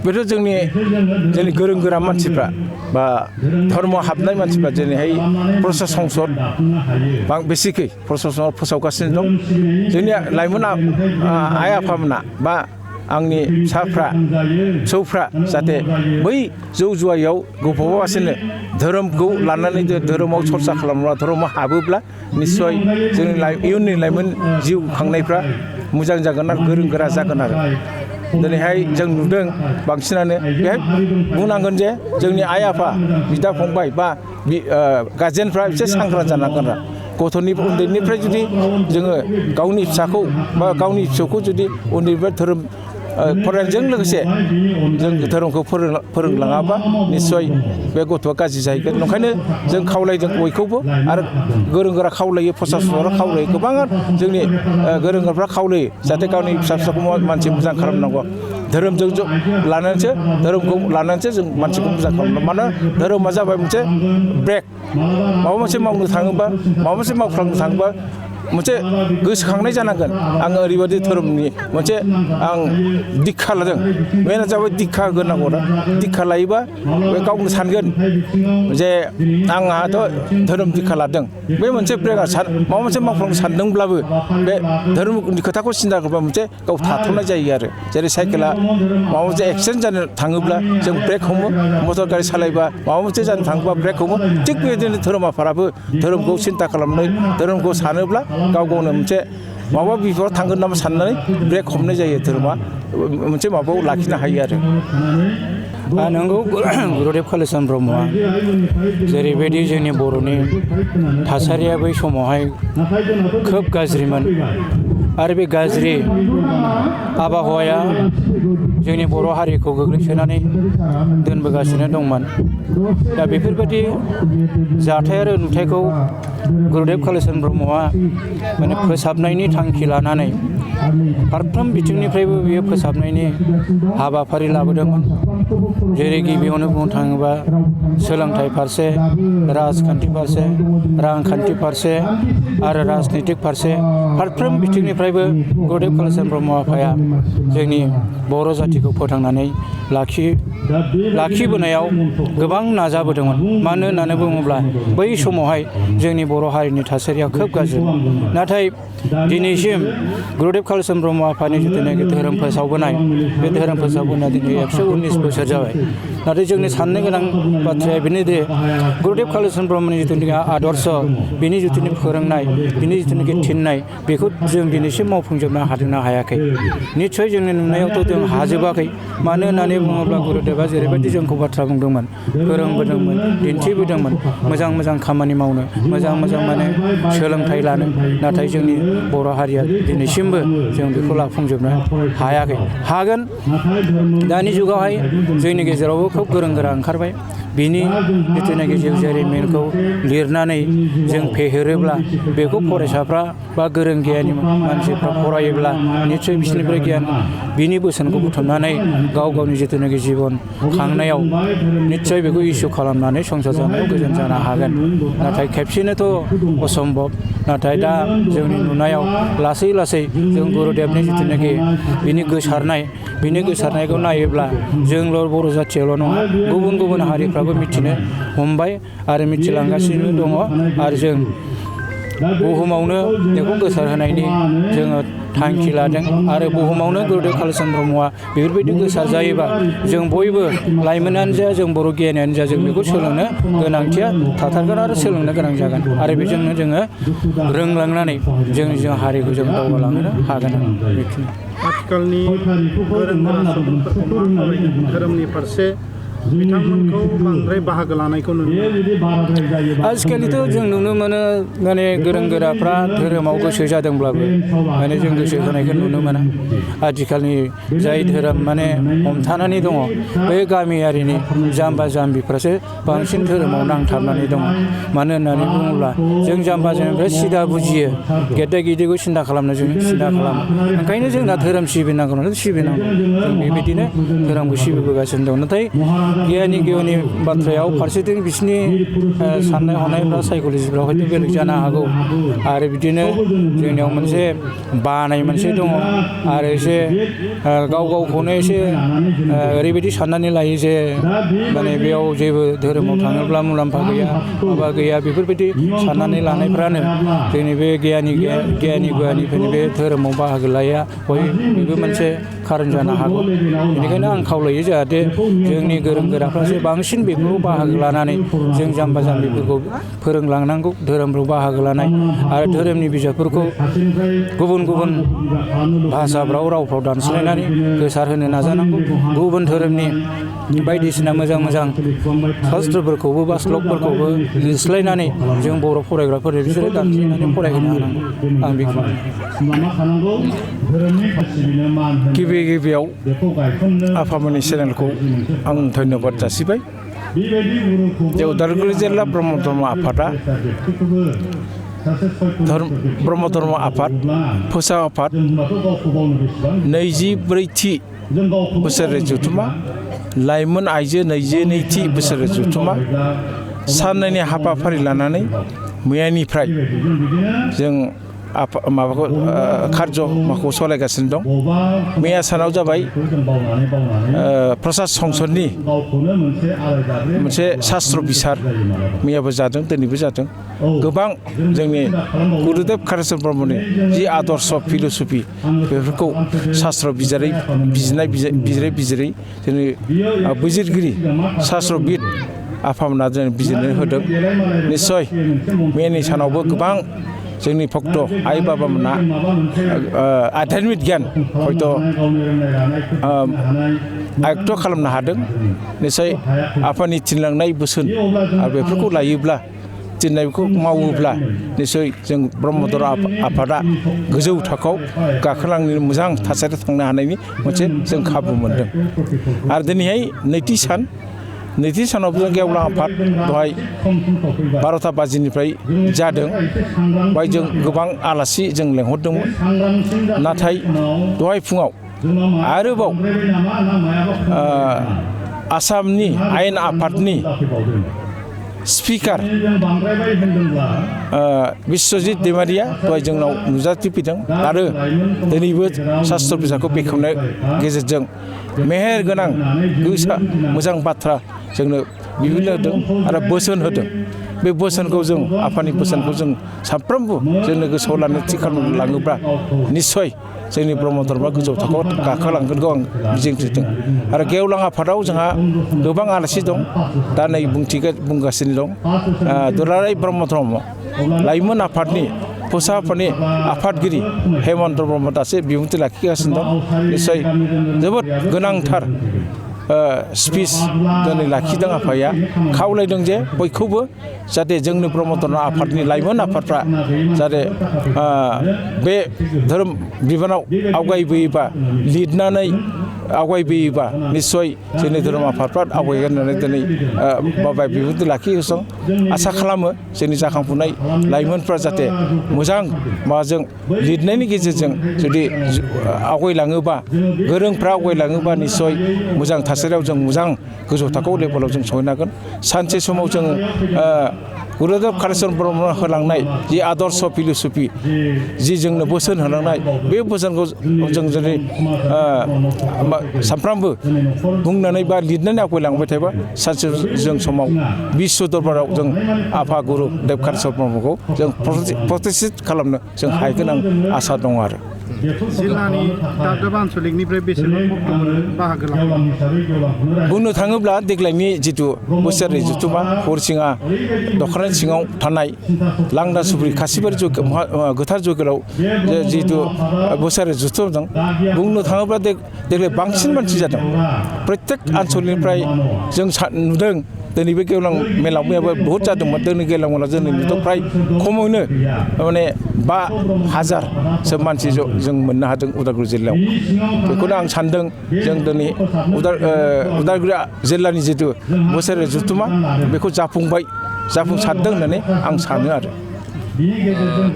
बेथ' जोंनि गोरों गोरा मानसिफ्रा बा धर्म हाबनाय मानसिफ्रा दिनैहाय प्रसा संसद बेसिकै प्रसासनाव फोसावगासिनो दं जोंनि लाइमोन आइ आफामोना बा आंनि फिसाफ्रा फिसौफ्रा जाहाथे बै जौ जुवायाव गफबालासिनो धोरोमखौ लानानै धोरोमाव सरसा खालामोब्ला धोरोमाव हाबोब्ला निस्सय जोंनि इयुननि लाइमोन जिउ खांनायफ्रा मोजां जागोन आरो गोरों गोरा जागोन आरो दिनैहाय जों नुदों बांसिनानो बेहाय बुंनांगोन जे जोंनि आइ आफा बिदा फंबाय बा गार्जेनफ्रा एसे सांग्रां जानांगोन आरो गथ'नि उन्दैनिफ्राय जुदि जोङो गावनि फिसाखौ बा गावनि फिसौखौ जुदि उन्दैनिफ्राय धोरोम फरायनायजों लोगोसे जों धोरोमखौ फोरोंलाङाबा निस्सय बे गथ'आ गाज्रि जाहैगोन ओंखायनो जों खावलायदों बयखौबो आरो गोरों गोरा खावलायो प्रसासनफोरा खावलायो गोबां जोंनि गोरों गोराफ्रा खावलायो जाहाथे गावनि फिसा फिसाखौ मानसि मोजां खालामनांगौ धोरोमजों धोरोमखौ लानानैसो जों मानसिखौ मोजां खालामनांगौ मानोना धोरोमा जाबाय मोनसे ब्रेक माबा मोनसे मावनो थाङोबा माबा मोनसे मावफ्लांनो थाङोबा मोनसे गोसोखांनाय जानांगोन आङो ओरैबायदि धोरोमनि मोनसे आं दिक्षा लादों बेनो जाबाय दिक्षा होनांगौ दिक्षा लायोबा बे गावनो सानगोन जे आंहाथ' धोरोम दिक्षा लादों बे मोनसे ब्रेकआ माबा मोनसे मावफ्लांनो सानदोंब्लाबो बे धोरोमनि खोथाखौ सिन्था खालामबा मोनसे गाव थाथ'नाय जायो आरो जेरै साइकेला माबा मोनसे एक्सिडेन्ट जानो थाङोब्ला जों ब्रेक हमो मटर गारि सालायबा माबा मोनसे जानो थाङोबा ब्रेक हमो थिग बेबायदिनो धोरोमाफोराबो धोरोमखौ सिन्था खालामनानै धोरोमखौ सानोब्ला गाव गावनो मोनसे माबा बिफोराव थांगोन नामा साननानै ब्रेक हमनाय जायो धोरोमा मोनसे माबायाव लाखिनो हायो आरो नंगौ गुरुदेब कालिचरन ब्रह्मआ जेरैबायदि जोंनि बर'नि थासारिया बै समावहाय खोब गाज्रिमोन आरो बे गाज्रि आबहावाया जोंनि बर' हारिखौ गोग्लैसोनानै दोनबोगासिनो दंमोन दा बेफोरबायदि जाथाय आरो नुथायखौ गुरुदेब कालिचरन ब्रह्मआ माने फोसाबनायनि थांखि लानानै फारफ्रोम बिथिंनिफ्रायबो बियो फोसाबनायनि हाबाफारि लाबोदोंमोन जेरै गिबियावनो बुंनो थाङोबा सोलोंथाइ फारसे राजखान्थि फारसे रांखान्थि फारसे आरो राजनितिक फारसे फारफ्रोम बिथिंनिफ्रायबो गुरुदेब कालिचरन ब्रह्म आफाया जोंनि बर' जातिखौ फोथांनानै लाखिबोनायाव गोबां नाजाबोदोंमोन मानो होननानै बुङोब्ला बै समावहाय जोंनि बर' हारिनि थासारिया खोब गाज्रिमोन नाथाय दिनैसिम गुरुदेब कालिचरन ब्रह्म आफानि जिथुनाखि धोरोम फोसावबोनाय बे धोरोम फोसावबोनाया दिनै 119 बोसोर जाबाय नाथाय जोंनि साननो गोनां बाथ्राया बेनोदि गुरुदेब कालिचरन ब्रह्मनि जिथुनाखि आदर्श बिनि जिथुनाखि फोरोंनाय बिनि जिथुनाखि थिननाय बेखौ जों दिनैसिम मावफुंजोबनो हादोंना हायाखै निस्सय जोंनि नुनायावथ' जों हाजोबाखै मानो होननानै बुङोब्ला गुरुदेबा जेरैबायदि जोंखौ बाथ्रा बुंदोंमोन फोरोंबोदोंमोन दिन्थिबोदोंमोन मोजां खामानि मावनो मोजां माने सोलोंथाइ लानो नाथाय जोंनि बर' हारिया दिनैसिमबो जों बेखौ लाफुंजोबनो हायाखै हागोन दानि जुगावहाय जोंनि गेजेरावबो खोब गोरों गोरा ओंखारबाय बिनि जिथुनाखि जिउ जारिमिनखौ लिरनानै जों फेहेरोब्ला बेखौ फरायसाफ्रा बा गोरों गियानि मानसिफ्रा फरायोब्ला निस्सय बिसोरनिफ्राय गियान बिनि बोसोनखौ बुथुमनानै गाव गावनि जिथुनाखि जिबन खांनायाव निस्सय बेखौ इसु खालामनानै संसार जानायाव गोजोन जानो हागोन नाथाय खेबसेनोथ' असम्भब नाथाय दा जोंनि नुनायाव लासै जों गुरुदेबनि जिथुनाखि बिनि गोसारनायखौ नायोब्ला जोंल' बर' जाथियावल' नङा गुबुन हारिफ्राबो मिथिनो हमबाय आरो मिथिलांगासिनो दङ आरो जों बुहुमावनो बेखौ गोसारहोनायनि जोङो थांखि लादों आरो बुहुमावनो गुरुदेब कालिचरन ब्रह्मआ बेफोरबायदि गोसार जायोबा जों बयबो लाइमोनानो जा जों बर' गियानियानो जा जों बेखौ सोलोंनो गोनांथिया थाथारगोन आरो सोलोंनो गोनां जागोन आरो बेजोंनो जोङो रोंलांनानै जों हारिखौ जों दावगालांनो हागोन बेखिनि आथिखालनि गोरों गोरा सुबुंफोरखौ मा खालामदों धोरोमनि फारसे बिथांमोनखौ बांद्राय बाहागो लानायखौ नुनो मोनो आजिखालिथ' जों नुनो मोनो माने गोरों गोराफ्रा धोरोमाव गोसो जादोंब्लाबो माने जों गोसो होनायखौ नुनो मोना आथिखालनि जाय धोरोम माने हमथानानै दङ बे गामियारिनि जाम्बा जाम्बिफ्रासो बांसिन धोरोमाव नांथाबनानै दङ मानो होननानै बुङोब्ला जों जाम्बा जाम्बिफ्रा सिदा बुजियो गेदा गिदिखौ सिन्था खालामनो जों सिन्था खालामो ओंखायनो जोंना धोरोम सिबिनांगौ जों बेबायदिनो धोरोमखौ सिबिबोगासिनो दं नाथाय गियानि गियानि बाथ्रायाव फारसेथिं बिसिनि साननाय हनायफ्रा साइक'लजिफ्रा हयथ' बेलेग जानो हागौ आरो बिदिनो जोंनियाव मोनसे बानाय मोनसे दङ आरो एसे गाव गावखौनो एसे ओरैबायदि साननानै लायो जे माने बेयाव जेबो धोरोमाव थाङोब्ला मुलाम्फा गैया माबा गैया बेफोरबायदि साननानै लानायफ्रानो जोंनि बे गियानिफोरनि बे धोरोमाव बाहागो लाया बेबो मोनसे खारन जानो हागौ। बेनिखायनो आं खावलायो जाहाथे जोंनि गोरों गोराफ्रासो बांसिन बेफोराव बाहागो लानानै जों जाम्बा जाम्बिफोरखौ फोरोंलांनांगौ धोरोमफ्राव बाहागो लानाय आरो धोरोमनि बिजाबफोरखौ गुबुन गुबुन भाषाफ्राव रावफ्राव दानस्लायनानै गोसारहोनो नाजानांगौ। गुबुन धोरोमनि बायदिसिना मोजां मोजां शास्त्रफोरखौबो बा श्लकफोरखौबो लिरस्लायनानै जों बर' फरायग्राफोरनो बिसोरो दानस्लायनानै फरायहोनो हानांगौ। आं बेखौ गिबियाव आफामोननि चेनेलखौ आं धन्यबाद जासिबाय। जे उदालगुरि जिल्ला ब्रह्म धर्म आफादा ब्रह्म धर्म आफाद फोसाव आफाद 24थि बोसोरारि जथुम्मा लाइमोन आइजो 22थि बोसोरारि जथुम्मा साननैनि हाबाफारि लानानै मैयानिफ्राय जों माबाखौ कार्जमाखौ सालायगासिनो दं। मैया सानाव जाबाय प्रसाद संसदनि मोनसे शास्त्र बिसार मैयाबो जादों दिनैबो जादों। गोबां जोंनि गुरुदेव कालिचरन ब्रह्मनि जि आदर्श फिल'सफि बेफोरखौ शास्त्र बिजिरै जोंनि बिजिरगिरि शास्त्रबिद आफामोना जों बिजिरनो होदों। निस्सय मैयानि सानावबो गोबां जोंनि भक्त आइ बाबामोना आध्यात्मिक गियान हयथ' आयत्त खालामनो हादों। निस्सय आफानि थिनलांनाय बोसोन आरो बेफोरखौ लायोब्ला थिननायखौ मावोब्ला निस्सय जों ब्रह्म धर्म आफादा गोजौ थाखोआव गाखोलांनो मोजां थासारियाव थांनो हानायनि मोनसे जों खाबु मोनदों। आरो दिनैहाय नैथि सानावबो जों गेवलां आफाद दहाय 12ता बाजिनिफ्राय जादों। बेवहाय जों गोबां आलासि जों लेंहरदोंमोन। नाथाय दहाय फुङाव आरोबाव आसामनि आयेन आफादनि स्पिकार बिश्वजित दैमारिया दहाय जोंनाव नुजाथिफैदों आरो दिनैबो शास्त्र बिजाबखौ बेखेवनाय गेजेरजों मेहेर गोनां मोजां बाथ्रा जोंनो बिबुंथि होदों आरो बोसोन होदों। बे बोसोनखौ जों आफानि बोसोनखौ जों साफ्रोमबो जोंनो गोसोआव लानो थि खालामनानै लाङोब्ला निस्सय जोंनि ब्रह्म धर्मआ गोजौ थाखोआव गाखोलांगोनखौ आं मिजिंथिदों। आरो गेवलां आफादाव जोंहा गोबां आलासि दं। दा नै बुंगासिनो दं दुलाराय ब्रह्म धर्म लाइमोन आफादनि फोसाव आफादनि आफादगिरि हेमन्त ब्रह्म दासो बिबुंथि लाखिगासिनो दं। निस्सय जोबोद गोनांथार स्पिच दिनै लाखिदों आफाया। खावलायदों जे बयखौबो जाहाथे जोंनि ब्रह्म धर्म आफादनि लाइमोन आफादफ्रा जाहाथे बे धोरोम बिबानाव आवगायबोयोबा लिरनानै आवगायबोयोबा निस्सय जोंनि धोरोम आफादफ्रा आवगायगोन होननानै दिनै बाबाया बिबुंथि लाखिगासिनो दं। आसा खालामो जोंनि जाखांफुनाय लाइमोनफ्रा जाहाथे मोजां माबाजों लिरनायनि गेजेरजों जुदि आवगायलाङोबा गोरोंफ्रा आवगायलाङोबा निस्सय मोजां थासारियाव जों मोजां गोजौ थाखोआव लेभेलाव जों सहैनो हागोन। सानसे समाव जोङो गुरुदेव कालिचरन ब्रह्म होलांनाय जि आदर्श फिल'सफि जि जोंनो बोसोन होलांनाय बे बोसोनखौ जों जुदि सानफ्रामबो बुंनानै बा लिरनानै आवगायलांबाय थायोबा सानसे जों समाव बिश्व दरबाराव जों आफा गुरुदेव कालिचरन ब्रह्मखौ जों प्रतिष्ठित खालामनो जों हागोन आं आसा दङ। आरो जिल्लानि दाब दाब आन्सलिकनिफ्राय बेसेबां भक्तफोर बाहागो लादों? बुंनो थाङोब्ला देग्लायनि जिथु बोसोरारि जथुम्मा हरिसिङा दख'रानि सिङाव थानाय लांदा सुब्रि खासिबारि गोथार जयगलाव जिथु बोसोरारि जथुम्मा दं बुंनो थाङोब्ला देग्लाय बांसिन मानसि जादों। प्रत्येक आन्सलिकनिफ्राय जों नुदों दिनै बे गेवलां मेलाव मैयाबो बहुद जादोंमोन। दिनै गेवलां मेलाव जों नुदों फ्राय खमैनो माने 5,000सो मानसि जों मोननो हादों उदालगुरि जिल्लायाव। बेखौनो आं सानदों जों दिनै उदालगुरि जिल्लानि जिथु बोसोरारि जथुम्मा बेखौ जाफुंसारदों होननानै आं सानो आरो।